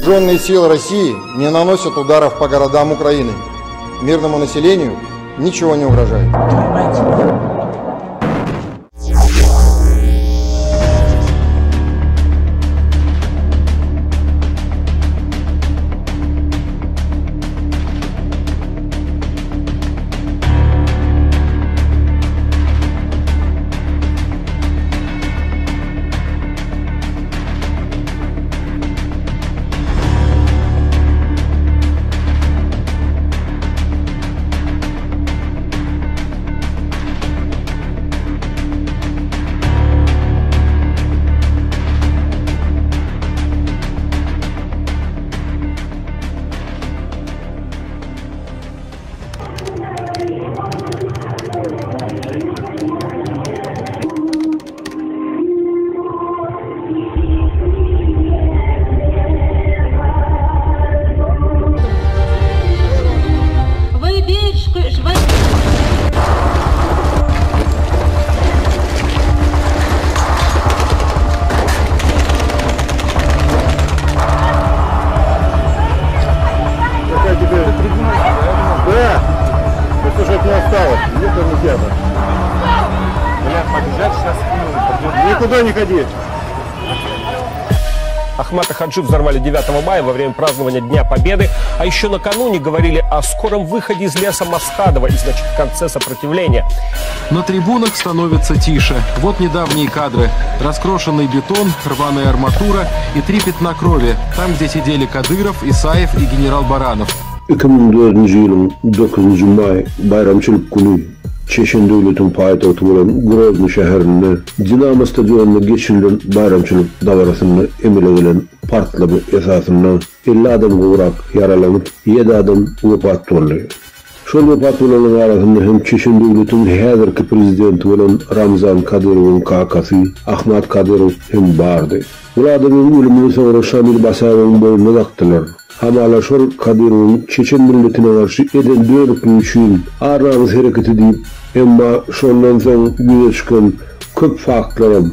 Вооруженные силы России не наносят ударов по городам Украины. Мирному населению ничего не угрожает. Никуда не ходи. Ахмата Хаджи взорвали 9 мая во время празднования Дня Победы. А еще накануне говорили о скором выходе из леса Масхадова и, значит, конце сопротивления. На трибунах становится тише. Вот недавние кадры. Раскрошенный бетон, рваная арматура и три пятна крови. Там, где сидели Кадыров, Исаев и генерал Баранов. 2004-nji ýylyň 9-njy maý baýramçylyk güni Çeçen döwletiň paýtagty bolan Grozny şäherinde Dinamo stadionynda geçirilen baýramçylyk dabarasynda emele gelen partlama esasynda 50 adam gowrak ýaralanyp, ýedi adam wepat boldy. Şol wepat bolanlaryň arasynda hem Çeçen döwletiniň häzirki prezidenti bolan Ramzan Kadyrowyň kakasy Ahmad Kadyrow hem bardy. Bul adamyň ölümini soňra Şamil Basaýewiň boýnuna dakdylar. Hamala şol Kadyrowyň çeçen milletine garşy eden dönükligi üçin ar-namys hereketi diýip, emma şondan soň ýüze çykan köp faktlaram,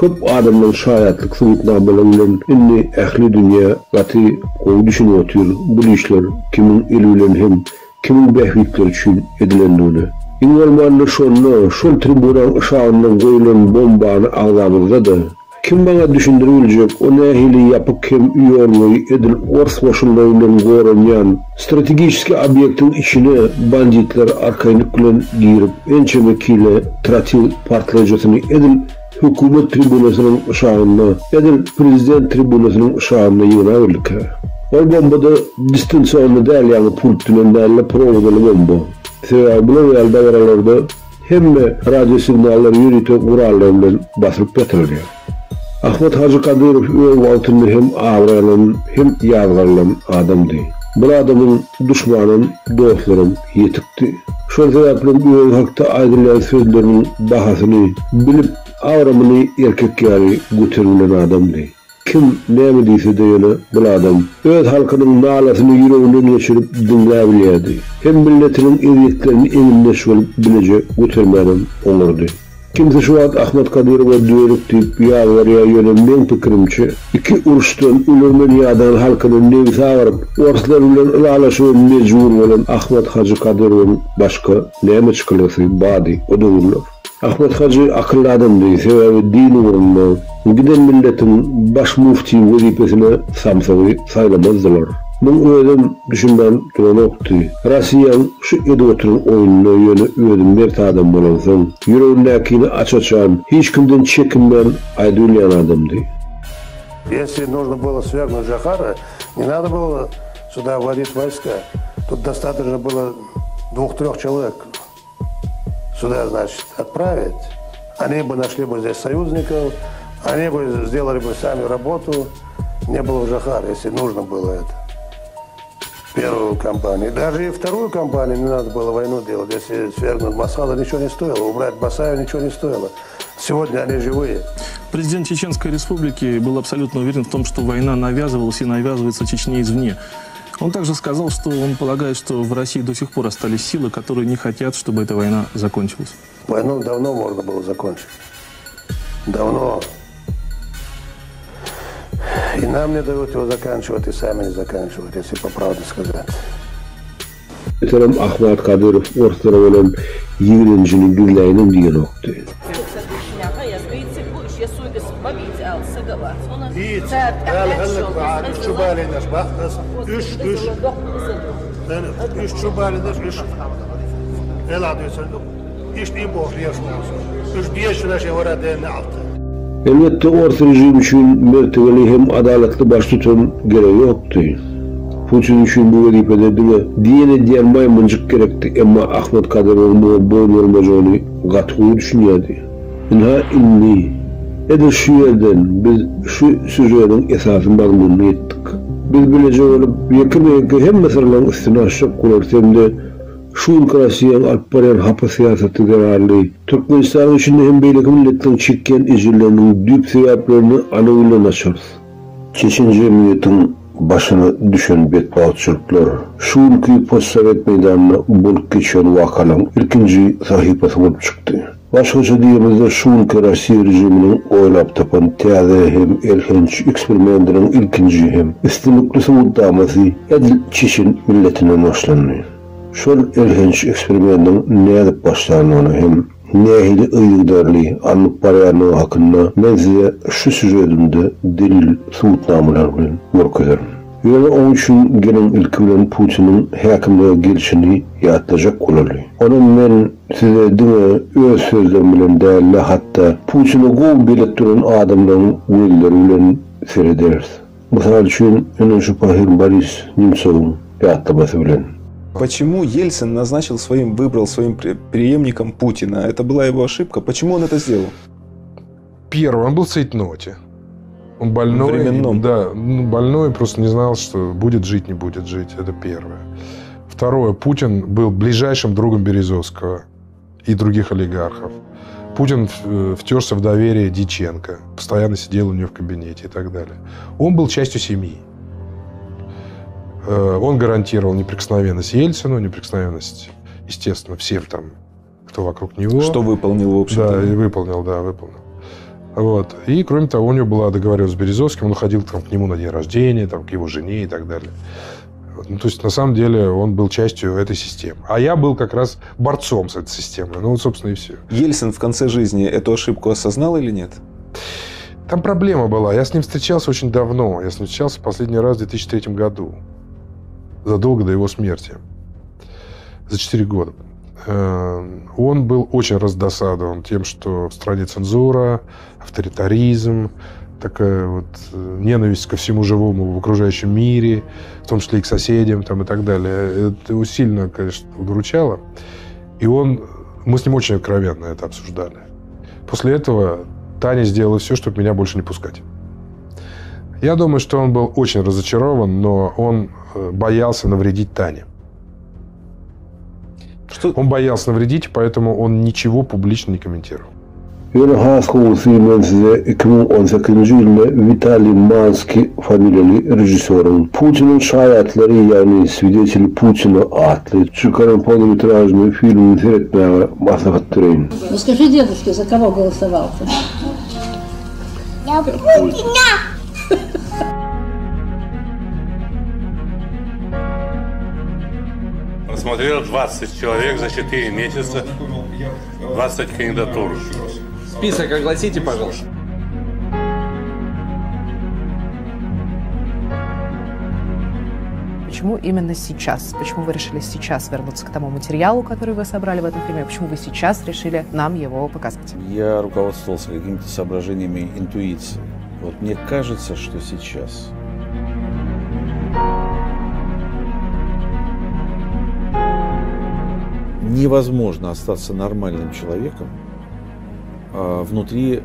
köp adamlaryň şaýatlyk subutnamalary bilen indi ähli dünýä gaty gowy düşünip otyr bul işler kimiň eli bilen hem kimiň bähbitleri üçin edilendigine. Iň bolmanda şonda şol tribunaň yşagynda goýlan bombany agzamyzda-da, Kim maňa düşündiribiljek, o nähili ýapyk hem ýolboýy edil ors goşunlary bilen goranýan strategiçeskiý obýektiň içine banditler arkaýynlyk bilen girip, ençeme kile trotil partlaýjysyny edil hökümet tribunasynyň yşagynda, edil prezident tribunasynyň yşagynda ýygnabildika? Ol bomba-da distansionny däl, ýagny pult bilen däl-de, prowodaly bomba. Sebäbi bular ýaly dabaralarda Hemme radiosignalar ýörite gurallar bilen basylyp ýatyrylýar. Ahmet Hajy Kadyrow öz wagtynda hem abraý alan, hem ýazgarylan adamdy. Bir adamyň duşmanam, dostlaram ýetikdi. Şol sebäplem özi hakda aýdylýan sözleriniň bahasyny bilip, agramyny erkek ýaly göteribilen adamdy. Kim näme diýse-de ýöne bul adam öz halkynyň nalasyny ýüreginden geçirip diňläbilýärdi. Hem milletiniň ezýetlerini egindeş bolup bileje götermänem oňardy. Kimsi şu wagt Ahmet Kadyrowa dönük diýip ýazgarýar ýöne meň pikirimçe iki uruşdan ölermen ýadan halkyny nebsi agyryp orslar bilen ylalaşyga mejbur bolan Ahmet Hajy Kadyrowyň başga näme çykalgasy bady o döwürler. Ahmet hajy akylly adamdy, sebäbi din ugrunda giden milletiň baş mufti wezipesine samsygy saýlamazdylar. Muň özem düşünmän duranokdy. Rossiýaň şu edip oturan oýnuna ýöne özi mert adam bolansoň, ýüregindäkini aç-açan, hiç kimden çekinmän aýdybilýän adamdy. Если нужно было свергнуть Джахара, не надо было сюда вводить войска. Тут достаточно было двух-трех человек сюда, значит, отправить. Они бы нашли бы здесь союзников, они бы сделали бы сами работу. Не было Джахара, если нужно было это. Первую кампанию. Даже и вторую кампанию не надо было войну делать. Если свергнуть Масхадова, ничего не стоило. Убрать Басаева ничего не стоило. Сегодня они живые. Президент Чеченской Республики был абсолютно уверен в том, что война навязывалась и навязывается Чечне извне. Он также сказал, что он полагает, что в России до сих пор остались силы, которые не хотят, чтобы эта война закончилась. Войну давно можно было закончить. Давно. И нам не дают его заканчивать, и сами не заканчивают, если по правде сказать. Meselem, Ahmat Kadyrow orslara bolan ýigrenjini gizläýinem diýenokdy. Elbetde, ors režimi üçin mertebeli hem adalatly baştutan geregi ýokdy. Putin üçin bu wezipede diňe diýen edýän maýmynjyk gerekdi, emma Ahmad Kadyrowyň muňa boýun bolmajagyny gaty gowy düşünýärdi. Ynha, indi, edil şu ýerden biz şu sýužetiň esasy mazmunyna ýetdik. Biz bileje bolup, ýekeme-ýeke hemme syrlaryň üstüni açjak bolarys hem-de Şu günki Rossiýanyň alyp barýan hapa syýasaty zerarly Türkmenistanyň içinde hem beýleki milletleriň çekýän ejirleriniň düýp sebäplerini anygy bilen açarys. Çeçen jemgyýetiň başyna düşen betbagtçylyklar şu günki postsowet meýdanynda bolup geçýän wakalaryň ilkinji sahypasy bolup çykdy. Başgaça diýemizde şu günki Rossiýa režiminiň oýlap tapan täze hem elhenç eksperimentiniň ilkinji hem üstünlikli subutnamasy edil çeçen milletinden başlandy. Şol elhenç eksperimentiň nädip başlandygyny hem nähili yzygiderli alnyp barýandygy hakynda men size şu sýužetimde delil subutnamalar bilen görkezerin. Ýöne oň üçin geliň ilki bilen Putiniň häkimlige gelşini ýatlajak bolaly. Onam men size diňe öz sözlerim bilen dälde hatda Putine gowy belet duran adamlaryň gözleri bilen serederis. Mysal üçin, ine şu pahyr Boris Nemtsowyň ýatlamasy bilen. Почему Ельцин назначил своим, выбрал своим преемником Путина? Это была его ошибка. Почему он это сделал? Первый, он был в цейтноте. Он больной. Временном. Да, ну, больной, просто не знал, что будет жить, не будет жить. Это первое. Второе, Путин был ближайшим другом Березовского и других олигархов. Путин втерся в доверие Дьяченко, постоянно сидел у нее в кабинете и так далее. Он был частью семьи. Он гарантировал неприкосновенность Ельцину, неприкосновенность, естественно, всем там, кто вокруг него. Что выполнил, в общем-то. Да, и выполнил, да, выполнил. Вот. И, кроме того, у него была договоренность с Березовским, он ходил там, к нему на день рождения, там, к его жене и так далее. Вот. То есть, на самом деле, он был частью этой системы. А я был как раз борцом с этой системой. Собственно, и все. Ельцин в конце жизни эту ошибку осознал или нет? Там проблема была. Я с ним встречался очень давно. Я с ним встречался последний раз в 2003 году. Задолго до его смерти. За 4 года. Он был очень раздосадован тем, что в стране цензура, авторитаризм, такая ненависть ко всему живому в окружающем мире, в том числе и к соседям и так далее. Это его сильно, конечно, удручало. И мы с ним очень откровенно это обсуждали. После этого Таня сделала все, чтобы меня больше не пускать. Я думаю, что он был очень разочарован, но он боялся навредить Тане. Что? Он боялся навредить, поэтому он ничего публично не комментировал. Ýöne has gowusy men size 2018 ýylda Witaliý Manskiý familiýaly režissýoryň Putiniň şaýatlary, ýagny Swideteli Putina atly çykaran polnometražnyý filmini seretmäge maslahat bereýin. Ну скажи дедушке, за кого голосовал ты? Я Путина! Просмотрел 20 человек за 4 месяца, 20 кандидатур. Список огласите, пожалуйста. Почему именно сейчас? Почему вы решили сейчас вернуться к тому материалу, который вы собрали в этом фильме? Почему вы сейчас решили нам его показать? Я руководствовался какими-то соображениями интуиции. Мне кажется, что сейчас. Невозможно остаться нормальным человеком внутри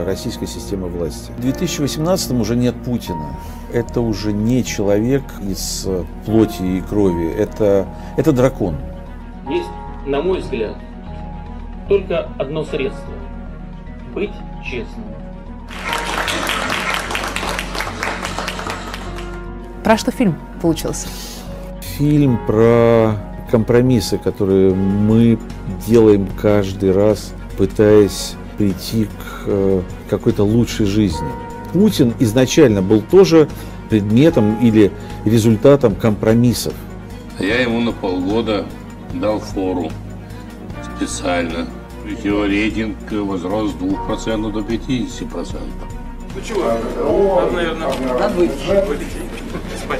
российской системы власти. В 2018-м уже нет Путина. Это уже не человек из плоти и крови, это дракон. Есть, на мой взгляд, только одно средство – быть честным. Про что фильм получился? Фильм про компромиссы, которые мы делаем каждый раз, пытаясь прийти к какой-то лучшей жизни. Путин изначально был тоже предметом или результатом компромиссов. Я ему на полгода дал фору специально. Ведь его рейтинг возрос с 2% до 50%. Ну чего, надо, наверное, надо выйти. Спать.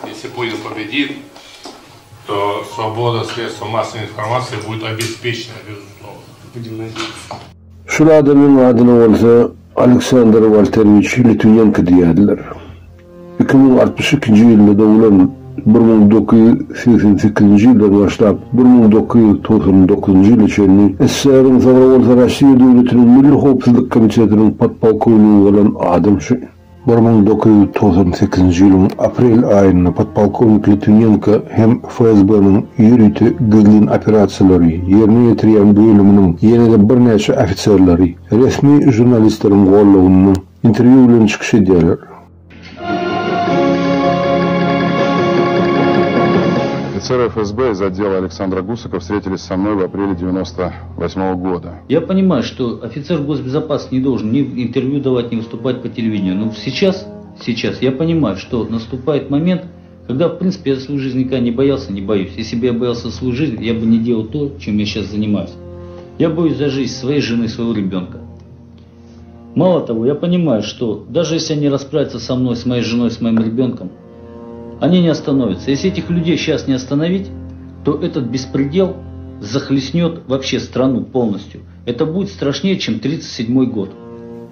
Если Путин победит, то свобода средств массовой информации будет обеспечена, безусловно. Будем надеяться. Şul adamyň adyna bolsa Aleksandr Walterowiç Litwinenko diýýärdiler. 2062-nji ýylda doglan, 1988-nji ýyldan başlap 1999-njy ýyla çenli SSR-iň, soňra bolsa Russiýa döwletiniň Milli howpsuzlyk komitetiniň podpolkownigi bolan adam şu. 1998-nji ýylyň aprel aýynda podpolkownik Litwinenko hem FSB-niň ýörite gizlin operasiýalary ýerine ýetirýän bölüminiň ýene-de birnäçe ofiserleri resmi žurnalistleriň gollawynda interwýu bilen çykyş edýärler. Офицеры ФСБ из отдела Александра Гусака встретились со мной в апреле 98 года. Я понимаю, что офицер госбезопасности не должен ни интервью давать, ни выступать по телевидению. Но сейчас, сейчас я понимаю, что наступает момент, когда, в принципе, я свою жизнь никогда не боялся, не боюсь. Если бы я боялся свою жизнь, я бы не делал то, чем я сейчас занимаюсь. Я боюсь за жизнь своей жены, своего ребенка. Мало того, я понимаю, что даже если они расправятся со мной, с моей женой, с моим ребенком, они не остановятся. Если этих людей сейчас не остановить, то этот беспредел захлестнет вообще страну полностью. Это будет страшнее, чем 1937 год.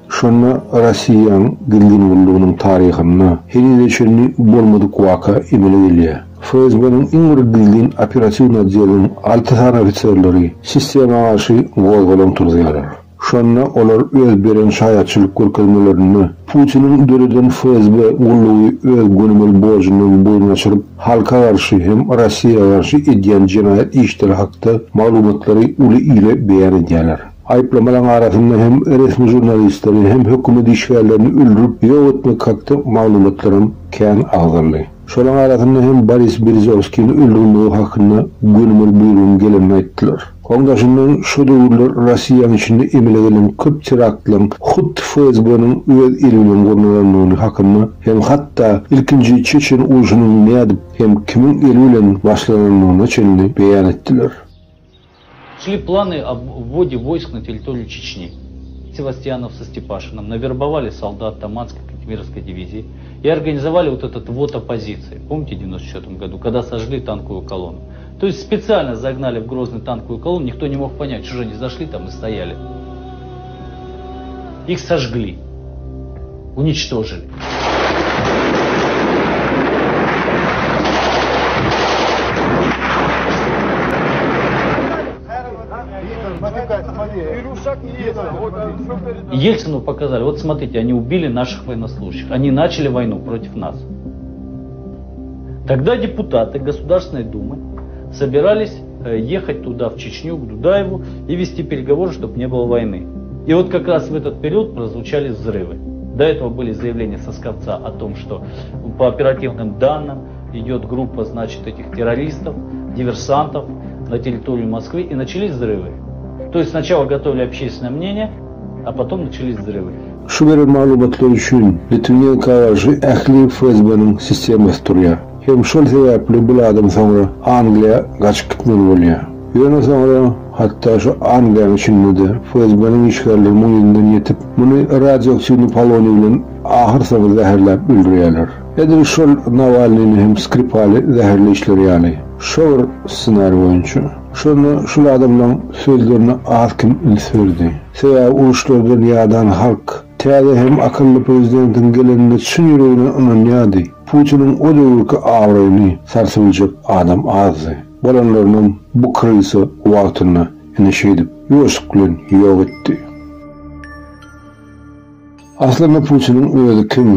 Şonda Rossiýanyň gizlin gullugynyň taryhynda henize çenli bolmadyk waka emele gelýär. FSB-niň iň bir gizlin operatiwnyý otdeliniň alty sany ofiserleri sistema garşy gozgalaň turuzýarlar. Şonda olar öz beren şaýatçylyk görkezmelerinde Putiniň döreden FSB gullugy öz gönümel borjundan boýun gaçyryp, halka garşy hem Rossiýa garşy edýän jenaýat işleri hakda maglumatlary uly ile beýan edýärler. Aýyplamalaryň arasynda hem resmi žurnalistleri, hem hökümet işgärlerini öldürip ýok etmek hakda maglumatlaram kän agzaldy. Şolaryň arasynda hem Boris Berezowskini öldürmegi hakynda gönümel buýrugyň gelenini aýtdylar. Oň daşyndan şo döwürler Rossiýanyň içinde emele gelen köp teraktlaryň hut FSB-niň öz eli bilen gurnalandygyny hakynda hem hatda ilkinji çeçen urşunyň nädip hem kimiň eli bilen başlanandygyna çenli beýan etdiler. Шли планы об вводе войск на территорию Чечни. Севастьянов со Степашиным навербовали солдат Таманской Кантемировской дивизии и организовали вот этот ввод оппозиции. Помните, в 94 году, когда сожгли танковую колонну? То есть специально загнали в Грозный танковую колонну, никто не мог понять, что же они зашли там и стояли. Их сожгли, уничтожили. Ельцину показали, вот смотрите, они убили наших военнослужащих, они начали войну против нас. Тогда депутаты Государственной Думы собирались э, ехать туда, в Чечню, к Дудаеву и вести переговоры, чтобы не было войны. И вот как раз в этот период прозвучали взрывы. До этого были заявления Сосковца о том, что по оперативным данным идет группа, значит, этих террористов, диверсантов на территорию Москвы, и начались взрывы. То есть сначала готовили общественное мнение, а потом начались взрывы. Şu beren maglumatlar üçin Litwinenko garşy ähli FSB-niň sistemasy durýar. Hem şol sebäpli bul adam soňra Angliýa gaçyp gitmeli bolýar. Ýöne soňra hatda şu Angliýanyň içinde-de FSB-niň işgärleri muň yzyndan ýetip, muny radioaktiwnyý poloniý bilen ahyrsoňy zäherläp öldürýärler. Edil şol Nawalnyny hem Skripaly zäherleýişleri ýaly. Şo bir ssenariý boýunça. Şonda şul adamlaň sözlerine az-kem üns berdi. Sebäbi uruşlardan ýadan halk, täze hem akylly prezidentiň gelenine çyn ýüreginden ynanýardy. Putiniň o döwürki abraýyny sarsybiljek adam azdy. Bolanlarynam bu krysa wagtynda ine şeýdip ýuwaşlyk bilen ýok etdi. Aslynda Putiniň özi kim?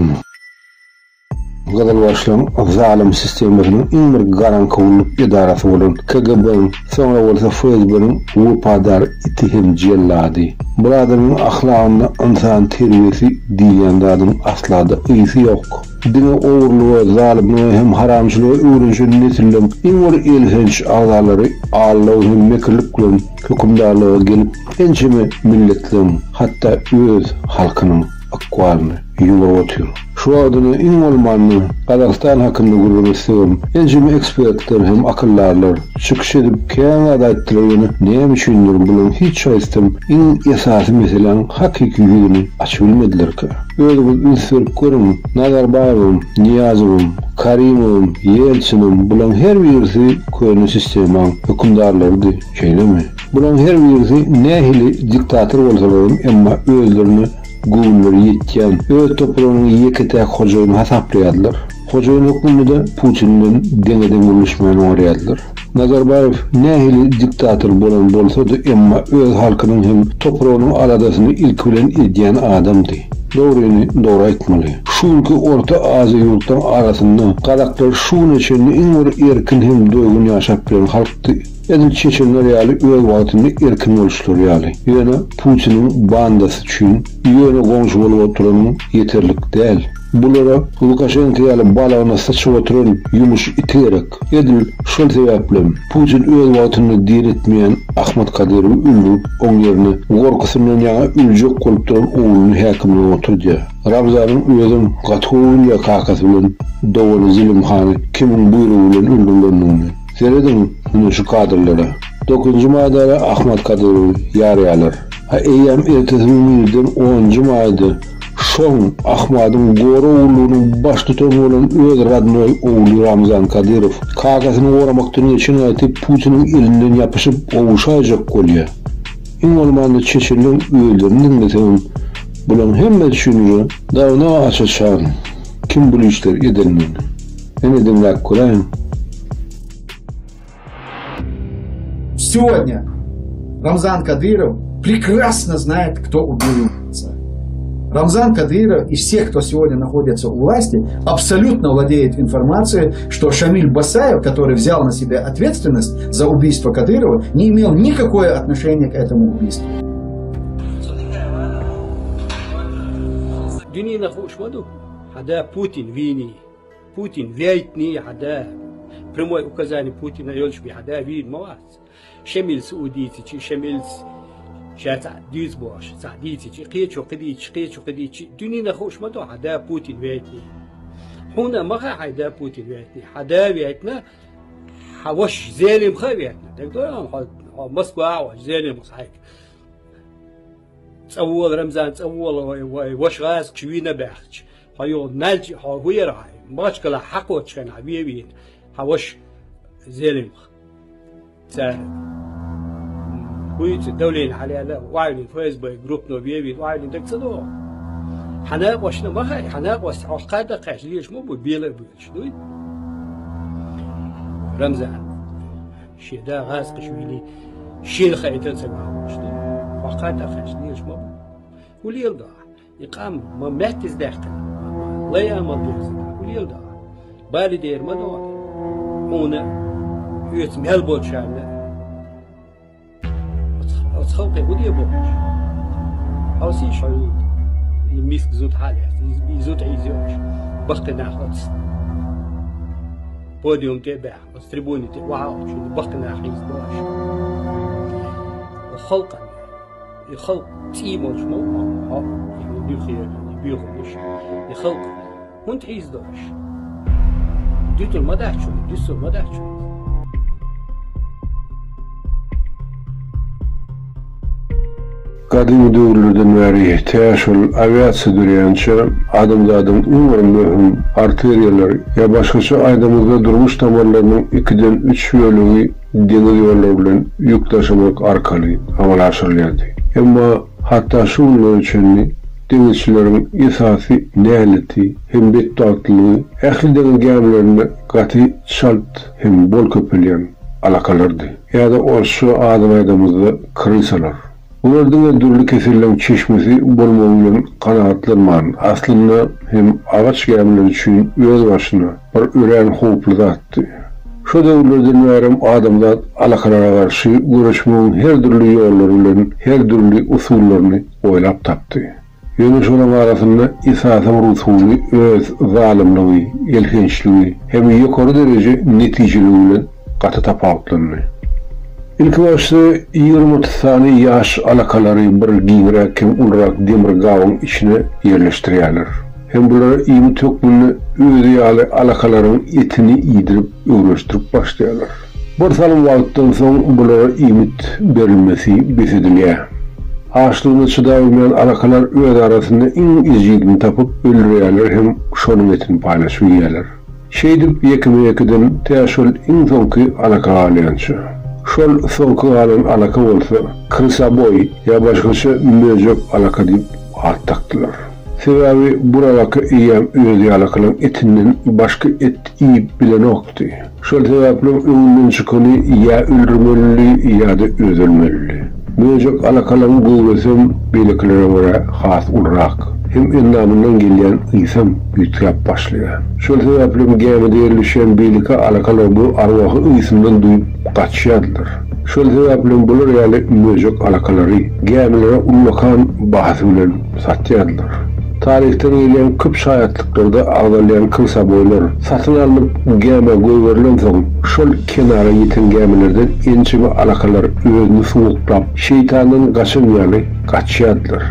Gyzylbaşlaryň zalym sistemasynyň iň bir garaňky gulluk edarasy bolan KGB-niň, soňra bolsa FSB-niň wepadar iti hem jellady. Bir adamyň ahlagynda ynsan terbiýesi diýilýän zadyň asla-da ysy ýok. Diňe ogurlyga, zalymlyga hem haramçylyga öwrenişen nesilleň iň bir elhenç agzalary aldaw hem mekirlik bilen hökümdarlyga gelip, ençeme milletleriň, hatda öz halkynyň ykbalyny ýumuryp otyr. Şu wagtyna iň bolmanda Gazagystan hakynda gürrüň etsegem, ençeme ekspertler hem akyldarlar çykyş edip kän zat aýtdylar ýöne näme üçindir bularyň hiç haýsysam iň esasy meseläň hakyky ýüzüni açybilmedilerkä? Özüňiz üns berip görüň, Nazarbaýewem, Nyýazowam, Karimowam, Ýeltsinem bulaň her birisi köne sistemaň hökümdarlarydy, şeýlemi? Bulaň her birisi nähili diktator bolsalaram emma özlerine göwünleri ýetýän, öz topragynyň ýeke-täk hojaýyny hasaplaýardylar. Hojaýyn hökmünde-de Putin bilen deňe-deň gürleşmäni oňarýardylar. Nazarbaýew nähili diktator bolan bolsa-da, emma öz halkynyň hem topragynyň aladasyny ilki bilen edýän adamdy. Dogryny dogry aýtmaly. Şu günki Orta Aziýa ýurtlaryň arasynda gazaklar şu güne çenli iň bir erkin hem doýgun ýaşap bilen halkdy. Edil çeçenler ýaly öz wagtynda erkin boluşlary ýaly. Ýöne Putiniň bandasy üçin ýöne goňşy bolup oturanyň ýeterlik däl. Bulara Lukaşenko ýaly balagyna syçyp oturan ýumuş iti gerek. Edil şol sebäplem Putin öz wagtynda diýen etmeýän Ahmad Kadyrowy öldürip oň ýerine gorkusyndan ýaňa öljek bolup duran ogluny häkimlige oturdýar. Ramzanyň özem gaty gowy bilýär kakasy bilen dogany Zilimhany kimiň buýrugy bilen öldürilendigini. Serediň ine şu kadrlara. Dokuzynjy maýda Ahmad Kadyrowy ýarýarlar. A eýýäm ertesi gün irden onunjy maýda şoň, Ahmadyň gorag gullugynyň baştutany bolan öz radnoý ogly Ramzan Kadyrow kakasyny goramakdan geçen gaýty Putiniň elinden ýapyşyp gowuşaýjak bolýa. Iň bolmanda çeçenleň özlerini diňleseňem bulaň hemmesi üçin uje dawno aç-açan kim bul işleri edendigini. Ine diňläp göräýiň. Сегодня Рамзан Кадыров прекрасно знает, кто убил отца. Рамзан Кадыров и все, кто сегодня находится у власти, абсолютно владеет информацией, что Шамиль Басаев, который взял на себя ответственность за убийство Кадырова, не имел никакое отношение к этому убийству. حدا بوتين فيني بوتين فيتني حدا прямое указание Путина يولش بحدا فين مواس شميل سعوديتي شميل شات ديز بوش سعديتي قيتشو قديتش قيتشو قديتش دنينا خوش ما حدا بوتين فيتني هنا ما حدا بوتين فيتني حدا فيتنا حوش زالم خبيتنا دكتور موسكو وش زالم صحيح تصور رمزان تصور وش غاز كشوينا باخش هايو نالج هاوير هاي ماش كلا حقو تشين عبيبين هاوش زالم تا ويت دولين على لا وايلين فيسبوك جروب نو بيبي وايلين دك تصدو حنا وشنا ما خي حنا وش عقادة قاش ليش مو بيلا بيش دوي رمزان شي دا غاز قشويني شي الخيطان سمع وش دوي وقادة قاش ليش مو وليل دا يقام ما ماتز داخل لا يعمل بيزد وليل دا بالي دير ما دور هنا يتمهل بوتشان تخلقي ودي بوش أو سي شعود يميسك زوت حالي يزوت عيزيوش بخت ناخذ بوديوم تبع تريبوني تبع بخت ناخذ باش وخلقا يخلق تيموش مو ها يخير يبيغوش يخلق هون تعيز دوش ديتو ما دحشو ديسو ما دحشو Gadymy döwürlerden bäri tä şol awiasiýa döreýänçä adamzadyň iň bir möhüm arteriýalary ýa başgaça aýdamyzda durmuş damarlarynyň ikiden üç bölegi deňiz ýollary bilen ýük daşamak arkaly amala aşyrylýardy. Emma hatda şu günlere çenli deňizçileriň esasy näleti hem betbagtlylygy ähli deňiz gämilerinde gaty çalt hem bol köpelýän alakalardy ýa-da orsça adyny aýdamyzda krysalar. Bular diňe dürli keselleň çeşmesi bolmagy bilen kanagatlanman, aslynda hem agaç gämiler üçin özbaşyna bir örän howply zatdy. Şo döwürlerden bärem adamzat alakalara garşy göreşmegiň her dürli ýollary bilen her dürli usullaryny oýlap tapdy. Ýöne şolaň arasynda esasy bir usuly öz zalymlygy, elhençligi hem ýokary dereje netijeligi bilen gaty tapawutlandy. Ilkibaşda 20-30 sany ýaş alakalary bir giňräk hem ulurak demir gabyň içine ýerleşdirýärler. Hem bulara iýmit hökmünde özi ýaly alakalaryň etini iýdirip öwrenişdirip başlaýarlar. Bir salym wagtdan soň bulara iýmit berilmesi bes edilýär. Açlygyna çydabilmeýän alakalar öz arasynda iň ejizini tapyp öldürýärler hem şonuň etini paýlaşyp iýýärler. Şeýdip ýekeme-ýekeden tä şol iň soňky alaka galýança. Şol soňky galan alaka bolsa krysaboý ýa başgaça möjek alaka diýip at dakdylar. Sebäbi bu alaka eýýäm öz ýalakylaň etinden başga et iýip bilenokdy. Şol sebäplem öňünden çykany ýa öldürmelidi ýa-da özi ölmelidi. Möjek alakalaň göwresem beýlekilere görä has ulurak. Hem endamyndan gelýän ysam üýtgäp başlaýar. Şol sebäplem gämide ýerleşýän beýleki alakalar bu arwahy ysyndan duýup gaçýardylar. Şol sebäplem bular ýaly möjek alakalary gämilere ullakan bahasy bilen satýardylar. Taryhdan gelýän köp şaýatlyklarda agzalýan krsaboýlar satyn alnyp gämä goýberilensoň, şol kenara ýeten gämilerden ençeme alakalar özüni suwuklap, şeýtandan gaçan ýaly gaçýardylar.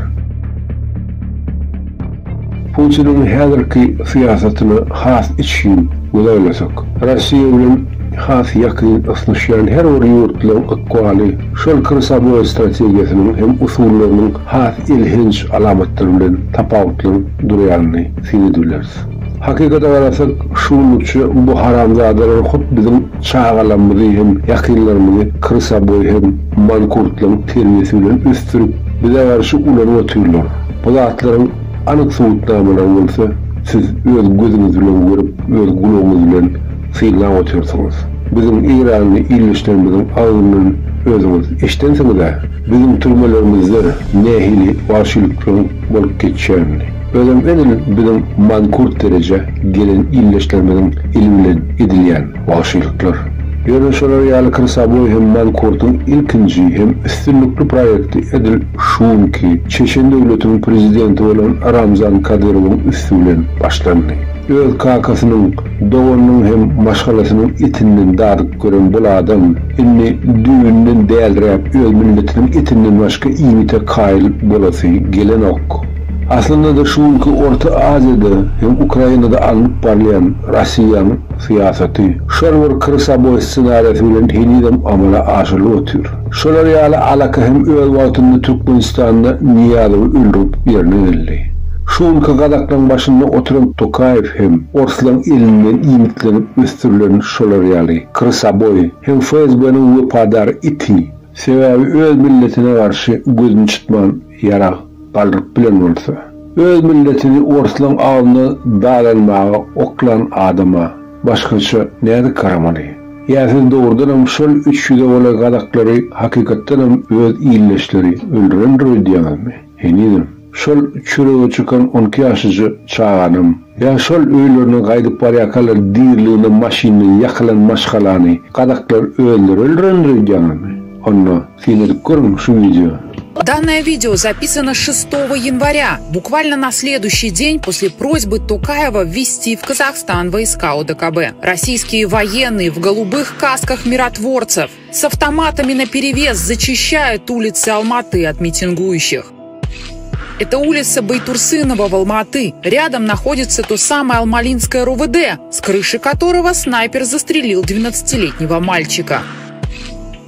Putiniň häzirki syýasatyna has içgin göz aýlasak, Russiýa bilen has ýakyn ysnyşýan her bir ýurtlaryň ykbaly şol krsaboý strategiýasynyň hem usullarynyň has elhenç alamatlary bilen tapawutlanyp durýanyny syn edibileris. Hakykata garasak, şu günlükçe bu haramzadalar hut biziň çagalarymyzy hem ýakynlarymyzy krysaboý hem mankurtlaryň terbiýesi bilen ösdürip, bize garşy ulanyp otyrlar. Bu zatlaryň anyk subutnamalary bolsa siz öz gözüňiz bilen görüp, öz gulagyňyz bilen synlap otyrsyňyz. Biziň eýranly ildeşlerimiziň agzyndan özüňiz eşidensiňiz-ä, biziň türmelerimizde nähili wagşylyklaryň bolup geçýänini. Özem edil biziň mankurt derejä gelen ildeşlerimiziň eli bilen edilýän wagşylyklar. Ýöne şolar ýaly krsaboý hem mankurtyň ilkinji hem üstünlikli proýekti edil şu günki Çeçen döwletiniň prezidenti bolan Ramzan Kadyrowyň üsti bilen başlandy. Öz kakasynyň, doganynyň hem maşgalasynyň etinden dadyp gören bul adam indi düýbünden dälräp öz milletiniň etinden başga iýmite kaýyl bolasy gelenok. Aslynda-da şu günki Orta Aziýada hem Ukrainada alnyp barylýan Rossiýanyň syýasaty şol bir krysaboý ssenariýasy bilen henizem amala aşyrylyp otyr. Şolar ýaly alaka hem öz wagtynda Türkmenistanda Nyýazowy öldürip ýerine geldi. Şu günki gazaklaň başynda oturan Tokaýew hem orslaň elinden iýmitlenip ösdürilen şolar ýaly krysaboý hem FSB-niň wepadar iti. Sebäbi öz milletine garşy gözüni çytman ýarag galdyryp bilen bolsa. Öz milletini orslaň agzyna dalanmaga oklan adama başgaça nädip garamaly? Ýa siz dogrudanam şol üç ýüze golaý gazaklary hakykatdanam öz ildeşleri öldürendir öýdýäňizmi? Henizem. Şol çörege çykan on iki ýaşlyja çaganam, ýa şol öýlerine gaýdyp barýarkalar diriligine maşynda ýakylan maşgalany gazaklar özleri öldürendir öýdýäňizmi? Onda syn edip görüň şu wideo. Данное видео записано 6 января, буквально на следующий день после просьбы Токаева ввести в Казахстан войска ОДКБ. Российские военные в голубых касках миротворцев с автоматами наперевес зачищают улицы Алматы от митингующих. Это улица Байтурсынова в Алматы. Рядом находится то самое Алмалинское РОВД, с крыши которого снайпер застрелил 12-летнего мальчика.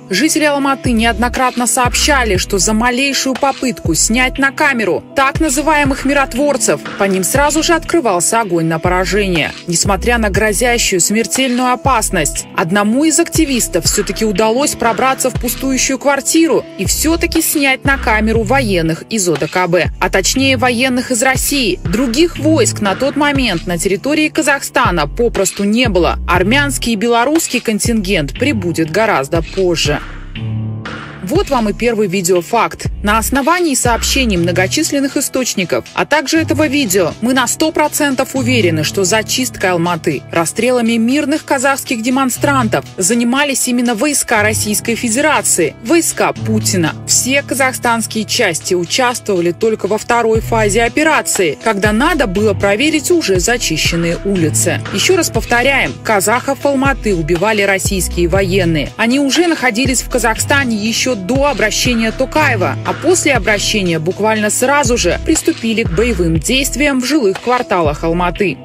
Жители Алматы неоднократно сообщали, что за малейшую попытку снять на камеру так называемых миротворцев, по ним сразу же открывался огонь на поражение. Несмотря на грозящую смертельную опасность, одному из активистов все-таки удалось пробраться в пустующую квартиру и все-таки снять на камеру военных из ОДКБ, а точнее военных из России. Других войск на тот момент на территории Казахстана попросту не было. Армянский и белорусский контингент прибудет гораздо позже. Вот вам и первый видеофакт. На основании сообщений многочисленных источников, а также этого видео, мы на 100% уверены, что зачисткой Алматы, расстрелами мирных казахских демонстрантов занимались именно войска Российской Федерации, войска Путина. Все казахстанские части участвовали только во второй фазе операции, когда надо было проверить уже зачищенные улицы. Еще раз повторяем, казахов в Алматы убивали российские военные. Они уже находились в Казахстане еще до обращения Токаева, а после обращения буквально сразу же приступили к боевым действиям в жилых кварталах Алматы.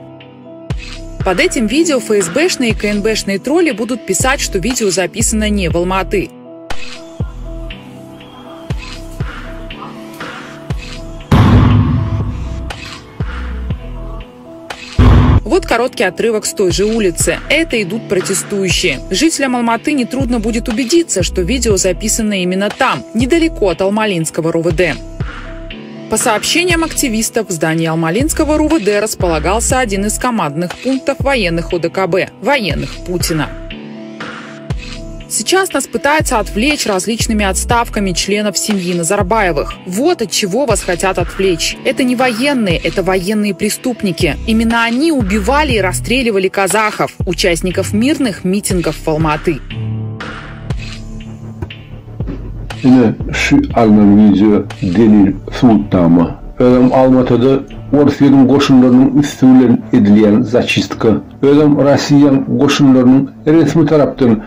Под этим видео ФСБшные и КНБшные тролли будут писать, что видео записано не в Алматы. Вот короткий отрывок с той же улицы. Это идут протестующие. Жителям Алматы нетрудно будет убедиться, что видео записано именно там, недалеко от Алмалинского РУВД. По сообщениям активистов, в здании Алмалинского РУВД располагался один из командных пунктов военных ОДКБ – военных Путина. Сейчас нас пытаются отвлечь различными отставками членов семьи Назарбаевых. Вот от чего вас хотят отвлечь. Это не военные, это военные преступники. Именно они убивали и расстреливали казахов, участников мирных митингов в Алматы. Ine şu alnan wideo delil subutnama. Özem Almatada Orsýetiň goşunlarynyň üsti bilen edilýän zaçistka. Özem Rossiýaň goşunlarynyň resmi tarapdan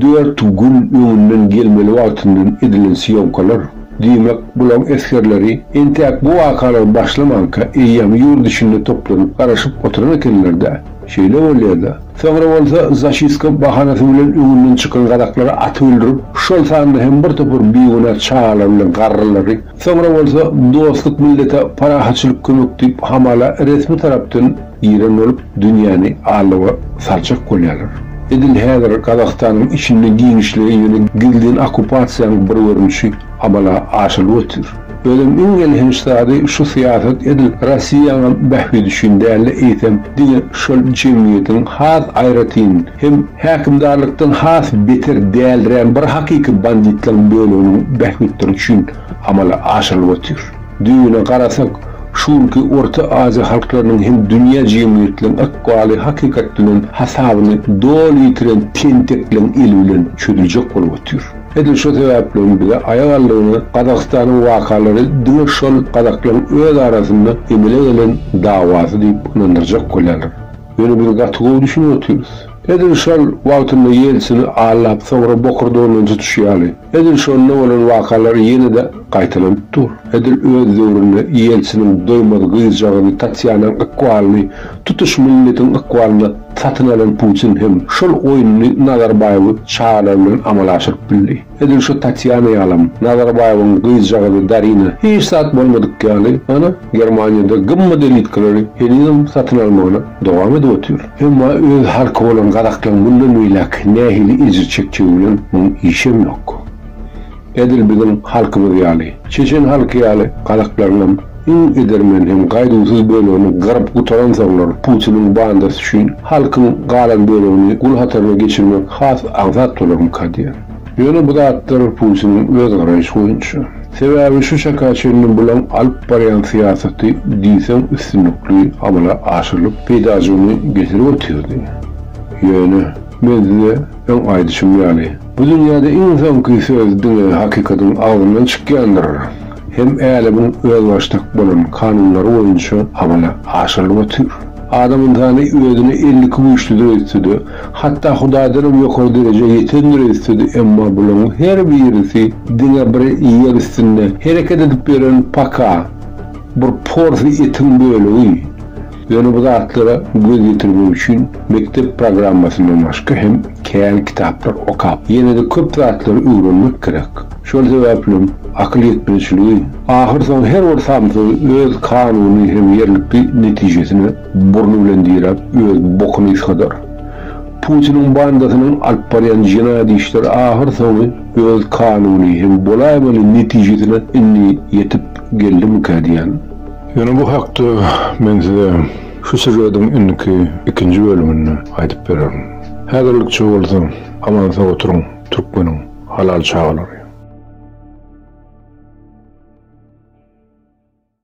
dört gün öňünden gelmeli wagtyndan edilen sýomkalar. Diýmek bulaň esgerleri entäk bu wakalar başlamanka eýýäm ýurt içinde toplanyp garaşyp oturan ekenler-dä. Şeýle bolýa-da. Soňra bolsa zaçistka bahanasy bilen öňünden çykan gazaklary atyp öldürip, şol sanda hem bir topar bigünä çagalar bilen garrylary, soňra bolsa dostluk millete parahatçylyk kömek diýip hamala resmi tarapdan giren bolup dünýäni aldawa saljak bolýarlar. Edil häzir Gazagystanyň içinde giňişleýin ýöne gizlin okkupasiýanyň bir görnüşi amala aşyrylyp otyr. Özem iň elhenç zady şu syýasat edil Rossiýaňam bähbidi üçin dälde eýsem diňe şol jemgyýetiň has aýratyn hem häkimdarlykdan has beter däldirän bir hakyky banditleň böleginiň bähbitleri üçin amala aşyrylyp otyr. Düýbüne garasak şu günki Orta Aziýa halklarynyň hem dünýä jemgyýetleň ykbaly hakykat bilen hasabyny doly ýitiren tentekleň eli bilen çözüljek bolup otyr. Edil şo sebäplem bize aýak aldygyna Gazagystanyň wakalary diňe şol gazaklaryň öz arasynda emele gelen dawasy diýip ynandyrjak bolýarlar. Ýöne biz gaty gowy düşünip otyrys. Edil şol wagtynda Ýeltsini aldap soňra bokurdagyndan tutuşy ýaly, edil şonda bolan wakalar ýene-de gaýtalanyp dur. Edil öz döwründe Ýeltsiniň doýmaz gyzjagazy Tatýanaň ykbalyny tutuş milletiň ykbalyna satyn alan Putin hem şol oýnuny Nazarbaýewi çagalary bilen amala aşyryp bildi. Edil şo Tatýana ýalam, Nazarbaýewiň gyzjagazy Darina hiç zat bolmadyk ýaly, ana, Germaniýada gymmat elitkalary henizem satyn almagyna dowam edip otyr. Emma öz halky bolan gazaklaryň mundan beýläk nähili ejir çekjegi bilen muň işem ýok. Edil biziň halkymyz ýaly, çeçen halky ýaly gazaklaryňam iň edermen hem gaýduwsyz bölegini gyryp gutaransoňlar Putiniň bandasy üçin halkyň galan bölegini gul hataryna geçirmek has aňsat bolarmyka diýýän. Ýöne bu zatlar Putiniň öz garaýşy boýunça. Sebäbi şu çaka çenli bulaň alyp barýan syýasaty diýseň üstünlikli amala aşyrylyp peýdajygyny getirip otyrdy. Ýöne men size öň aýdyşym ýaly, Bu dünýäde iň soňky söz diňe hakykatyň agzyndan çykýandyr. Hem älemiň özbaşdak bolan kanunlary boýunça amala aşyrylyp otyr. Adam ynsany özüne 52 güýçlüdir öýtse-de, hatda Hudaýdanam ýokary derejä ýetendir öýtse-de, emma bularyň her birisi diňe bir ýer üstünde hereket edip ýören paka bir porsy etiň bölegi. Ýöne bu zatlara göz ýetirmek üçin mekdep programmasyndan başga hem kän kitaplar okap, ýene-de köp zatlary öwrenmek gerek. Şol sebäplem akyl ýetmezçiligi ahyrsoňy her bir samsygy öz kanuny hem ýerlikli netijesine burny bilen diräp öz bokuny ysgadar. Putiniň bandasynyň alyp barýan jenaýat işleri ahyrsoňy öz kanuny hem bolaýmaly netijesine indi ýetip geldimikä diýýän. Ýöne bu hakda men size şu sýužetiň indiki ikinji bölüminde aýdyp bererin. Häzirlikçe bolsa aman sag oturyň türkmeniň halal çagalary.